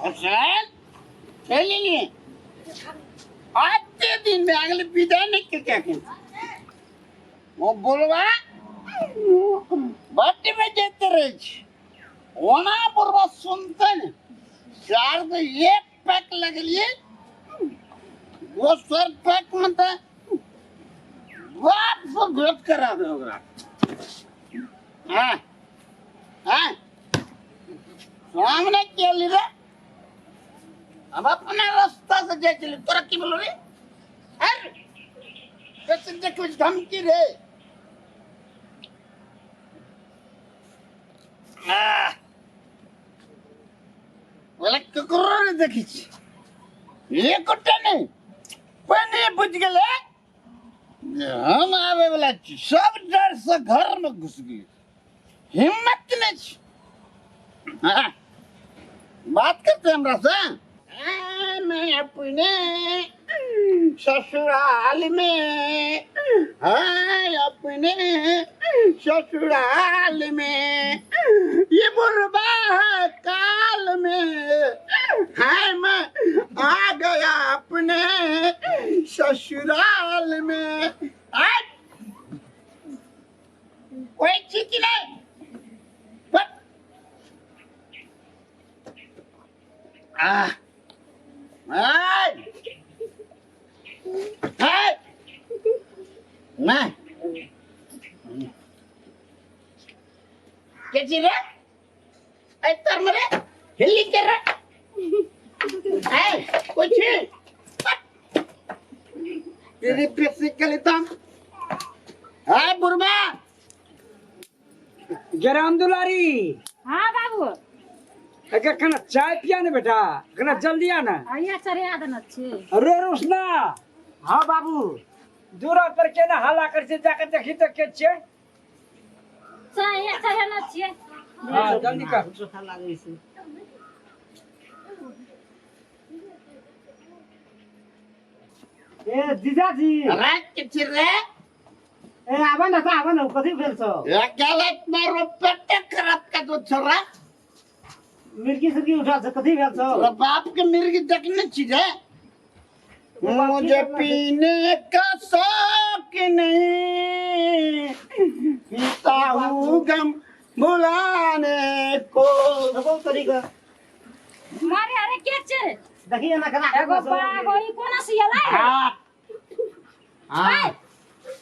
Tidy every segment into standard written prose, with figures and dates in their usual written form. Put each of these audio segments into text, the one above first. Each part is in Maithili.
हुसैन चलि एलियै आते दिन भए गेलै विदा नहि केलकै एखन ओ बोलबा बड्ड बजैत रहै छै ओना बुढ़बा सुनतै ने चार गो एक पैक लगलियै दोसर पैक में तऽ बाप से भेंट करा दे ओकरा। हाँ हाँ, सामने के ली रे, अब अपना रास्ता से जाय चली, तोरा की बोलो रे? अरे कैसे देखो धमकी रे। आह, बोले ककरो नहि देखै छी, एकोटा नहि। पहिने बुझि गेलै जे हम आबै वला छी, सब डर से घर में घुस गेलै, हिम्मत नहि छै। हाँ, बात करते हमरा से। मैं अपने ससुराल में, हाँ अपने ससुराल में, ये बुरबा है काल में, हाँ मैं आ गया अपने ससुराल में। आज कोई चीज नहीं। बट आ आय आय नहीं के चीज रे? ऐ तर मरे हिल्ली के रे, ऐ कुछ तेरी पेशी के तम ऐ बुरबा। जराम दुलारी। हाँ बाबू। अगर कना चाय पिया ने बेटा, कना जल्दी आना। आइया चढ़ा देना छी। अरे रोशना। हाँ बाबू। दूरा पर के ना हल्ला कर छे, जाकर देखी तो के छे। चाय चढ़ा ना छी। हाँ जल्दी कर। चोखा लागै छै। ए जीजाजी। अरे के छी रे? ए आवा ना त आवा ना, कथी भेल छौ? ए गलत मारो पेट खराब कर दो छोरा। मिर्गी सिर्गी उठा छ, कथी भेल छौ? तोरा बाप के मिर्गी देखने छी रे? मुझे पीने का शौक नहीं, पीता हूँ गम भुलाने को। बहुत तरीका। मारे अरे के छे? देखिए ना कना। एगो बागो ई कोना से एलै? हाँ। हाँ।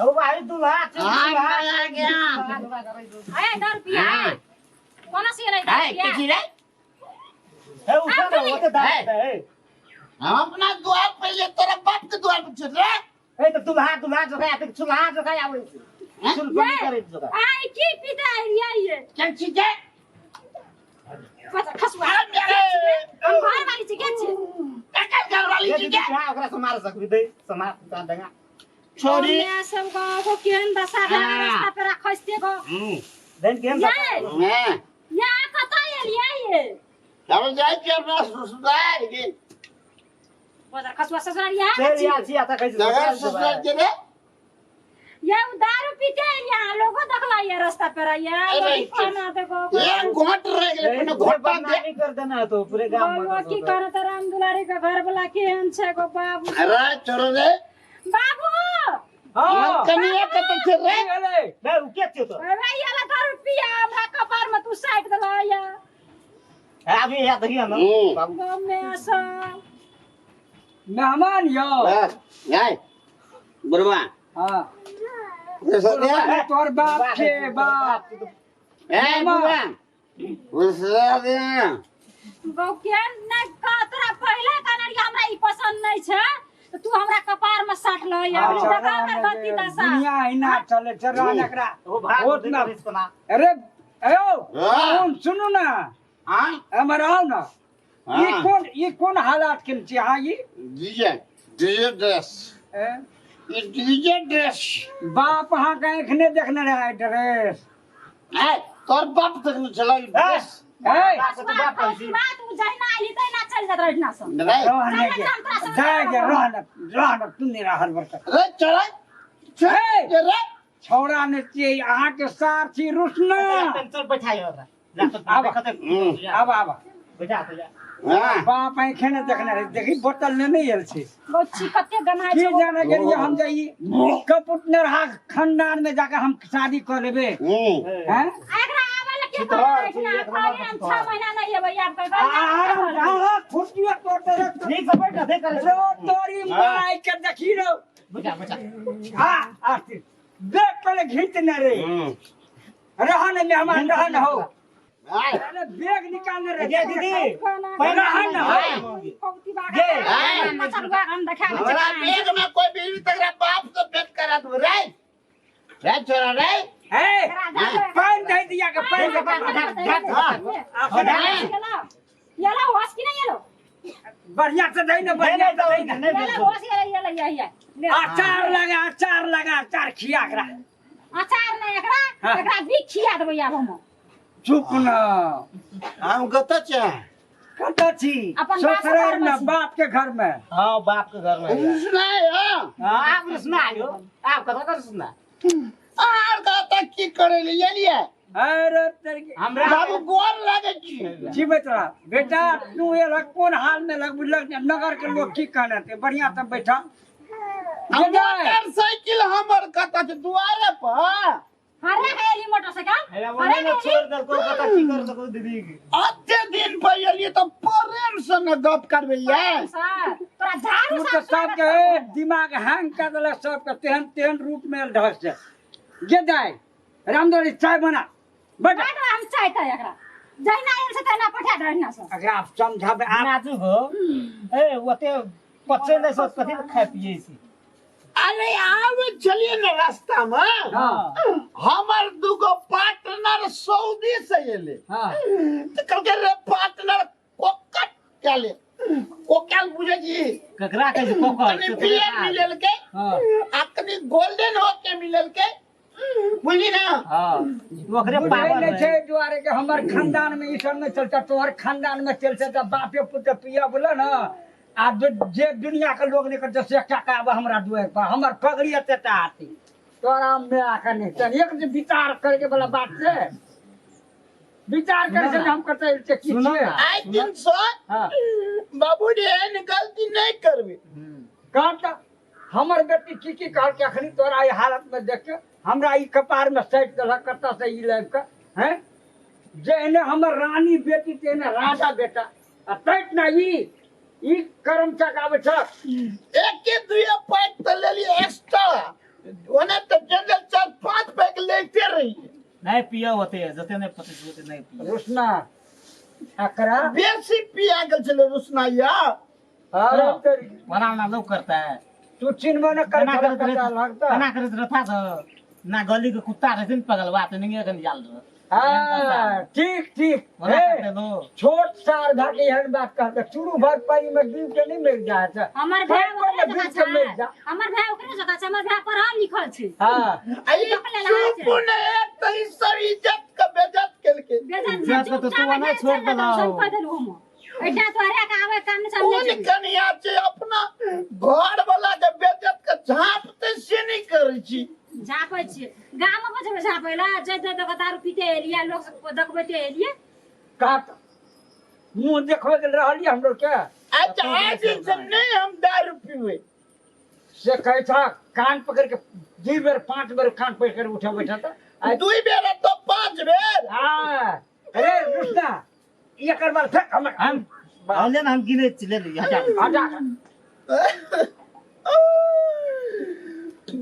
ओ भाई दुल्हा छे, हाँ, दुल्हा। आ गया। ए दर पिया। हाँ। कोना से एलै? है, के छी रे? ए उठा ना, ओते दांत है। हम अपना द्वार पे ले तोरा बाप के द्वार पे छे रे। ए त दुल्हा दुल्हा जोका आते, चूल्हा जोका आबै छै। हैं? चुलबुली करै जोका। आई की पीता है ये? के छी के? पता खसुआ। आ मेरे। हम घर वाली छी के छी? ककर घर वाली ए छी दीदी के? हां ओकरा से मार सकबी दे, समार दा दंगा। छोरी। मैं सब गाँव को केहन दशा भेल हाँ। रास्ता पे खसते गो। देन केहन ये हां। या कतऽ एलियै ये? हम जाइ छी अपना ससुराल के। बदर खसुआ ससुराल यहाँ चल छी। यार छी आता कैसे नगर ससुराल के रे? ये उ दारू पीते यहाँ लोगो देखला ये रास्ता पर ये अरे लोग खाना देखो। एक घोट रह गेलै, कोनो घोटा दे। बदनामी कर देना तो पूरे गांव में। बोलो की करत राम दुलारी के घर वाला केहन छै गो बाबू। अरे छोड़ो रे। बाबू। हां। हमर कनिया कतऽ छै रे? की भेलै? बे उ के छियो तो? अरे ये ला दारू पिया हमरा कपार में तू साइड देला या। ए अभी या देखियो ना। हम्म। बाबू। गाँव में सब मेहमान यो। बस, जाय। बुढ़वा। हां। पैसा दे। तोर बाप के बाप। ए बुढ़वा। पैसा दे। गौ केहन नै का तोरा पहिले कहने रहियै हमरा ई पसंद नै छै तऽ तू हमरा कपार में साट ल या अच्छा, देखा हमर गति दशा। दुनिया हिना चले छै रहन एकरा। ओ भाग होत ना। ना। अरे अयो हाँ। सुन सुनू ना। हाँ? हमर आओ ना। ई हाँ। कोन, ई कोन हालात के छी हाँ ई? DJ, DJ dress. ए? ई डीजे ड्रेस। बाप अहाँ के आँख नहि देखने रहै ड्रेस। ए तोर बाप देखने छलै ई ड्रेस। ए बाप के बाप कहै छी। बात उ जहिना आइली तहिना चलि जात रहे एहिना सँ। रे। रहने के। जाय के रहने, रहने, तू नहीं रहल बरकत। रे चलै। चल रे। छौड़ा ने छियै अहाँ के सार छी रुसना। चल बैठाइ हमरा। जा तो आब। देखते। हम्म। आब आब। बैठा तो जा। हाँ। बाप आँखे ने देखने रहे देखी बोतल लेने आयल छै। बच्ची कते गनाइ की छै। जाने गेलियै हम जे ई कपुत नरहा खानदान में जाके हम शादी कऽ लेबे। हैं? आ एकरा आबै लए के कहने रहै छै? कहलियै हम 6 महीना नहि एबै आब कहि आ खुर्सियो तोड़ दे। ठीक से बैठ ना करे। रो तोरी माय के देखी रो। बैठा बैठा। आ आ देख पहले घीच न रे। रहन मेहमान रहन हो। अरे बैग निकालने रे। ये दीदी रहन हो। हमरा बैग में कोई बीवी तकरा बाप से भेंट करा दू रे रे छोरा रे। ए पानी दे दिया के पानी दे। बढ़िया से दे ना, बढ़िया से दे ना। अचार लगा, अचार लगा, अचार खिया करा। अचार नहीं एकरा। हाँ। एकरा भी खिया देबै आब हम। चुप न। हम कतऽ छै? कतऽ छी? अपन बाप के ससुराल घर में में छी। बाप के घर में। हाँ बाप के घर में। सुनाय। हाँ। हाँ आप सुना आयो आप कथा कर सुना। आर कतऽ की करे ले एलियै? अरे तेरी हमरा बाबू गोर लागै छी। जीवित रह बेटा। तू एलक कोन हाल में लग बुझलक नगर के लोग की कहने थे। बढ़िया से बैठा। मोटरसाइकिल हमर कतऽ छै? दुआरे पर। हरे के एली मोटरसाइकिल। हेरा मने ने छोड़ दल को कथा की कर सको दीदी के। एते दिन पर एलियै तऽ प्रेम से ने गप करबै यै। सर तोरा झाड़ू तू तो साफ सबके दिमाग हैंग कर देलक सबके, तेहन तेहन रूप में ढस से गे जाए। रामदोरी चाय बना बैठ। बैठ हम चाहता एकरा जहिना आयल छै तहिना पठा दे एहिना से। अरे आप समझाबे आप। नाजू हो ए ओते पचे नहीं सोच कथी खाए पिए छी। अरे आबै छलियै ने रास्ता में। हाँ। हमर दूगो पार्टनर सऊदी से एले। हाँ। तऽ कहलकै रे पार्टनर कोकट केले कोकल बुझै छी? ककरा कहै छै कोकर? कनि बियर मिललकै। हाँ। आ कनि गोल्डन होके मिललकै बुझली ना। हाँ। ओकरे बुझै पावर नहि छै दुआरे के हमर खानदान में ई सब नहीं चलता। तोहर खानदान में चलते तऽ बापे पुत्र पिया बोले ना। आ जे दुनिया के लोग नहीं करते से क्या आबे हमरा दुआर पर हमर पगड़ी एते टा आती तोरा में आके नहीं चल। एक जे विचार करे वाला बात छै, विचार करे से हम करते से की सुनो छियै? ना। आइ दिन से हाँ। बाबू रे एहन गलती नहीं करबे। कह तऽ हमर बेटी की की कहलकै अखनी तोरा ई हालत में देख के हमरा ई कपार में सटि देलक कतऽ से ई लाबि के हैं। जे एने हमर रानी बेटी तेने राजा बेटा आ तैत ना ई ई कर्म चकाबै छ। एके दुए पैक तऽ लेलियै एक्स्ट्रा, ओने तऽ जनरल 4-5 पैक लेते रहियै। नहीं पियो ओते जते नहीं पते ओते नहीं पियो। रुसना एकरा बेसी पिया गेल छलै रुसना या। अरे तेरी ओना ओना लोग करता है। तू चिन्हबो न कर कना करत कता रहे लगता। कना करत रहता तो ना गली के कुत्ता रहते न पगलवा तो नहीं कन जाल रहे। हाँ ठीक ठीक। ओना हे, करते लोग। छोट सार भाके एहन बात कहते चूरू भर पानी में डूब के नहीं मर जाए छै। हमर भाय पानि ओकरे में डूब जकाँ के मर छै। जा। हमर भाय ओकरे जकाँ छै। हमर भाय पढ़ल लिखल छै। हाँ। आ ई चुप ने एक तऽ ई सब इज्जत के बेइज्जत केलकै। बेजन छै। इज्जत के तो चुपचाप तू ओना बैठल छोड़ छै ने, देलहो। तऽ हम कहि देलहुँ हम। एहिठाम तोहरे के आबै काम नहि छै, हम नहि कोन जेबै। कनिया छै अपना घर वाला के बेइज्जत के झाँपते से नहीं करै छी। झाँपै छियै गामो पर जेबै झाँपै लए जै दे दे दारू पीते एलियै लोक सब देखबैते एलियै। काट मुंह देखबै के रहलियै हमरो के। अच्छा आइ दिन से नहीं हम दारू पीबै। से कहै छ कान पकड़ के 2 बेर 5 बेर कान पकड़ के उठा बैठा त 2 बेर तो 5 बेर। हाँ अरे रुसना एकर बार फेक हमर हम ले ना हम गिने छी ले ले हटा। हटा।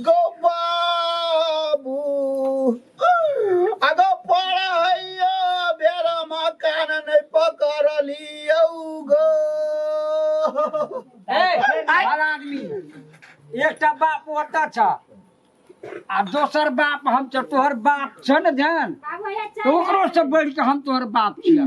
गो बाबू अगो पढ़ैया बेरा मकान नहीं पकड़लियौ गो। ए भला आदमी एकटा बाप ओतऽ छ आ दोसर बाप हम छ। तोहर बाप छ ने ध्यान बाबू हैया तो चाय ओकरो से बढ़ि के हम तोहर बाप छियै।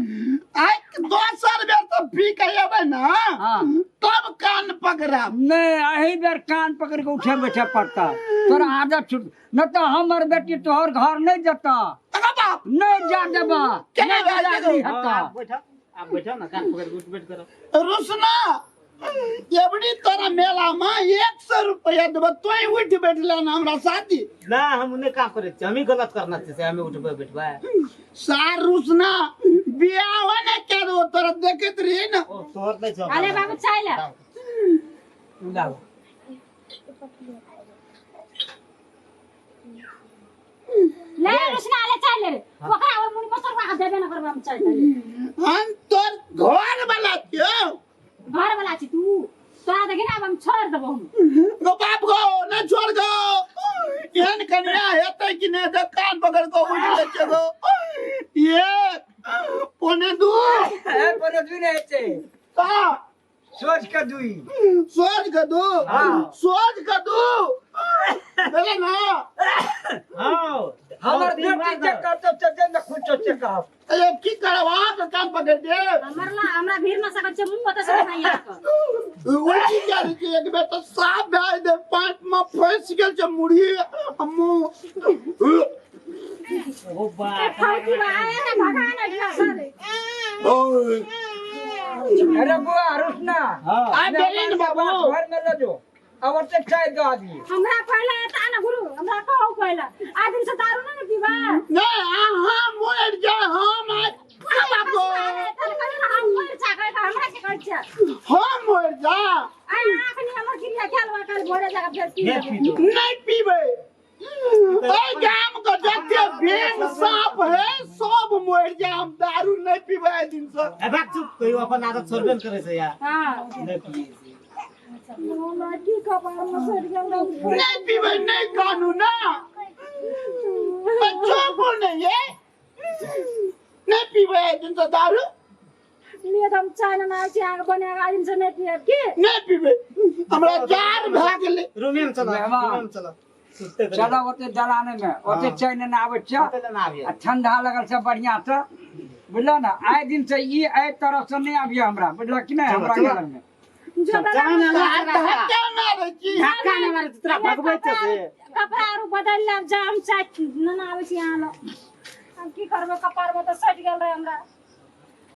आइ दोसर बेर तऽ पी के एबै ना। हाँ। तब कान पकड़ा। नहीं एही बेर कान पकड़ के उठे बैठे पड़ता तोरा आदत छूट न तऽ हमर बेटी तोहर घर नहीं जता। तकर बाप नहीं जा देबा। केना नहीं भए जा जेतौ? दी हाँ, हता। आप बैठो आप बैठो ना कान पकड़ के उठ बैठ करो। रुसना एबड़ी तोरा मेला में 100 रुपया देबो तोय उठ बैठला ना हमरा शादी। ना हम नहीं काम करे छी, हम ही गलत करना छै से हमें उठबै बैठबै। सार रुसना बियाह ने के दे तोरा देखैत रहियै ने। ओ तोहर नहि छौ। अरे बाबू चाय ले। लाओ। ले रुसना ले चाय ले रे। ओकरा ओइ मुनि मसरवा के देबे न करबै हम चाय ले। हम तोर घर वाला छियौ। घर वाला छी तू, तोरा देखी ना आब हम छोड़ देबो हम। गो बाप गो न छोड़ गो, एहन कन्या हेतै कि नहि? देख कान पकड़ कऽ उठि जाइ छै गो। 1 1.75। ए 1.75 नहि हेतै। का? सोच के 2। सोच के 2? हाँ। सोच के 2 भेलै ना? हाँ। हमर तीन बेटी बार जे करतौ से जे ने खुश से कहब। अरे की करब, अहाँके कान पकड़ देब? हमर ला हमरा भीड़ न सकत छै, मुंह ओतऽ से नहीं आके। उल्टी गेल छै एक बेर तऽ साफ भए गेल, पाँच में फँसि गेल छै मुढ़ी आ मुँह। ओ बाप। ए फौजी बा आए ने भगा ने दिया सर। ओय। अरे बुआ रुसना। हाँ। आ गेली ने बाबू। घर में ले जो अब ओते चाय दो आदमी। हमरा पहले एता ना गुरु, हमरा कहू पहले आ दिन से दारू ना पीबा। नहीं अहाँ मरि जाय, हम आइ बाप गो। हम मरि जा गए हमरा के कहै छै? हम मरि जा। आ अखनी हमर क्रिया खेल बा, काल भोरे जाके फेर पी फेर लेबै। पी दो। नहीं पीबै। एहि गाम के जते बेंग साप है सब मरि जाय, हम दारू नहीं पीबै आइ दिन से। ए बाक चुप, कहियो अपन आदत छोड़बे ने करै छै यार। हां। नहि पियै छै। हमरा की कपार में सटि गेल रौ। नहीं पीबै, नहीं कानू ना चुप नहीं ये, नहीं पीबै आइ दिन से दारू। लिए तऽ हम चाय ने आबै छी अहाँके बना कऽ, आइ दिन से नहि पियब की? नहीं पीबै, हमरा जार भए गेलै। रूमे में चलो। मेहमान। रूमे में चलो, सुतते कनी। चलो ओते दलाने में, ओते चाय ने आबै छै। ओते ने आबियै। आ ठंडा लगल छै बढ़िया से, बुझलो ने? आइ दिन से ई एहि तरफ से नहि आबिय हमरा, बुझलो कि नहि? हमरा चलो। घर में जो चल, दादा चल ना, आ धक्का मारै छी। धक्का नहि मारै छै, तोरा भगबै छै से। कपड़ा आरू बदलि लेब, जा हम चाय नेने आबै छी अहाँ लग। हम की करबै, कपार में तऽ सटि गेल रहै हमरा।